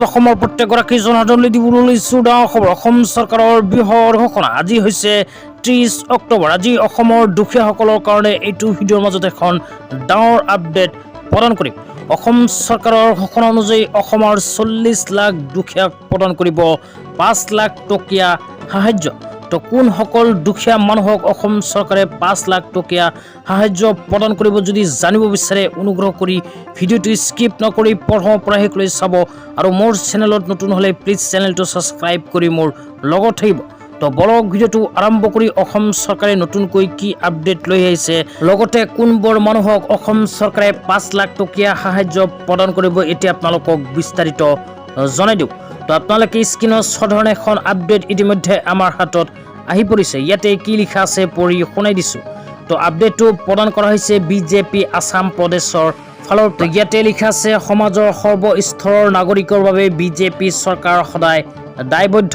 অসমৰ প্ৰত্যেকগৰাকী জনসাধাৰণলৈ দিবলৈ লৈছোঁ ডাঙৰ খবৰ। অসম চৰকাৰৰ বৃহৎ ঘোষণা। আজি হৈছে 30 অক্টোবৰ। আজি অসমৰ দুখীয়াসকলৰ কাৰণে এইটো ভিডিঅ'ৰ মাজত এখন ডাঙৰ আপডেট প্ৰদান কৰিম। অসম চৰকাৰৰ ঘোষণা অনুযায়ী অসমৰ 40 লাখ দুখীয়াক প্ৰদান কৰিব 5 লাখ টকীয়া সাহায্য। তো কোনসকল দুখীয়া মানুহক অসম চৰকাৰে 5 লাখ টকীয়া সাহায্য প্ৰদান কৰিব, যদি জানিব বিচাৰে, অনুগ্ৰহ কৰি ভিডিঅ'টো স্কিপ নকৰি প্ৰথমৰ পৰা শেষলৈ চাব আৰু মোৰ চেনেলত নতুন হ'লে প্লিজ চেনেলটো ছাবস্ক্ৰাইব কৰি মোৰ লগত থাকিব। তো বলক, ভিডিঅ'টো আৰম্ভ কৰি অসম চৰকাৰে নতুনকৈ কি আপডেট লৈ আহিছে, লগতে কোনবোৰ মানুহক অসম চৰকাৰে 5 লাখ টকীয়া সাহায্য প্ৰদান কৰিব, এতিয়া আপোনালোকক বিস্তাৰিত জনাই দিওঁ। তো আপোনালোকে স্ক্ৰীণত সধৰণে এখন আপডেট ইতিমধ্যে আমাৰ হাতত আহি পৰিছে। ইয়াতে কি লিখা আছে পঢ়ি শুনাই দিছোঁ। তো আপডেটটো প্ৰদান কৰা হৈছে বিজেপি আছাম প্ৰদেশৰ ফালৰ পৰা। ইয়াতে লিখা আছে, সমাজৰ সৰ্বস্তৰৰ নাগৰিকৰ বাবে বিজেপি চৰকাৰ সদায় দায়বদ্ধ।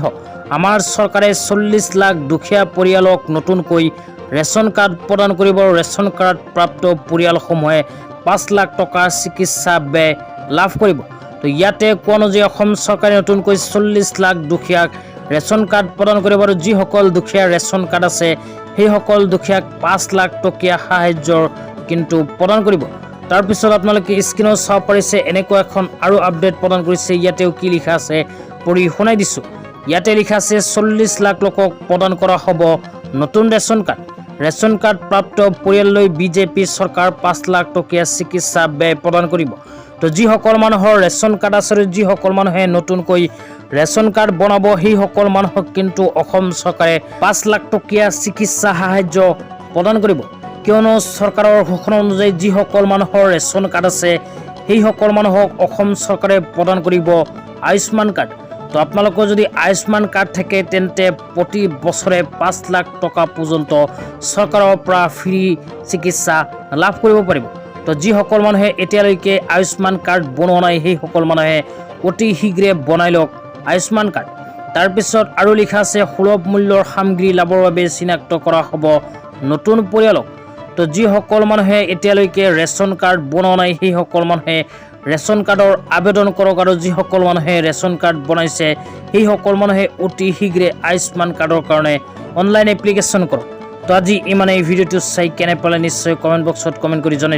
আমাৰ চৰকাৰে 40 লাখ দুখীয়া পৰিয়ালক নতুনকৈ ৰেচন কাৰ্ড প্ৰদান কৰিব আৰু ৰেচন কাৰ্ড প্ৰাপ্ত পৰিয়ালসমূহে 5 লাখ টকাৰ চিকিৎসা ব্যয় লাভ কৰিব। তো ইয়াতে কোৱা অনুযায়ী অসম চৰকাৰে নতুনকৈ 40 লাখ দুখীয়াক ৰেচন কাৰ্ড প্ৰদান কৰিব আৰু যিসকল দুখীয়াৰ ৰেচন কাৰ্ড আছে, সেইসকল দুখীয়াক 5 লাখ টকীয়া সাহায্যৰ কিন্তু প্ৰদান কৰিব। তাৰপিছত আপোনালোকে স্ক্ৰীণত চাব পাৰিছে, এনেকুৱা এখন আৰু আপডেট প্ৰদান কৰিছে। ইয়াতেও কি লিখা আছে পঢ়ি শুনাই দিছোঁ। ইয়াতে লিখা আছে, 40 লাখ লোকক প্ৰদান কৰা হ'ব নতুন ৰেচন কাৰ্ড। ৰেচন কাৰ্ড প্ৰাপ্ত পৰিয়াললৈ বিজেপি চৰকাৰ 5 লাখ টকীয়া চিকিৎসা ব্যয় প্ৰদান কৰিব। তো যিসকল মানুহৰ ৰেচন কাৰ্ড আছে আৰু যিসকল মানুহে নতুনকৈ ৰেচন কাৰ্ড বনাব, সেইসকল মানুহক কিন্তু অসম চৰকাৰে 5 লাখ টকীয়া চিকিৎসা সাহায্য প্ৰদান কৰিব। কিয়নো চৰকাৰৰ ঘোষণা অনুযায়ী যিসকল মানুহৰ ৰেচন কাৰ্ড আছে, সেইসকল মানুহক অসম চৰকাৰে প্ৰদান কৰিব আয়ুষ্মান কাৰ্ড। তো আপোনালোকৰ যদি আয়ুষ্মান কাৰ্ড থাকে, তেন্তে প্ৰতি বছৰে 5 লাখ টকা পৰ্যন্ত চৰকাৰৰ পৰা ফ্ৰী চিকিৎসা লাভ কৰিব পাৰিব। তো যিসকল মানুহে এতিয়ালৈকে আয়ুষ্মান কাৰ্ড বনোৱা নাই, সেইসকল মানুহে অতি শীঘ্ৰে বনাই লওক আয়ুষ্মান কাৰ্ড। তাৰপিছত আৰু লিখা আছে, সুলভ মূল্যৰ সামগ্ৰী লাভৰ বাবে চিনাক্ত কৰা হ'ব নতুন পৰিয়ালক। তো যিসকল মানুহে এতিয়ালৈকে ৰেচন কাৰ্ড বনোৱা নাই, সেইসকল মানুহে ৰেচন কাৰ্ডৰ আবেদন কৰক আৰু যিসকল মানুহে ৰেচন কাৰ্ড বনাইছে, সেইসকল মানুহে অতি শীঘ্ৰে আয়ুষ্মান কাৰ্ডৰ কাৰণে অনলাইন এপ্লিকেশ্যন কৰক। তো আজি ইমানেই। ভিডিঅ'টো চাই কেনে পালে, নিশ্চয় কমেণ্ট বক্সত কমেণ্ট কৰি জনাই দিব।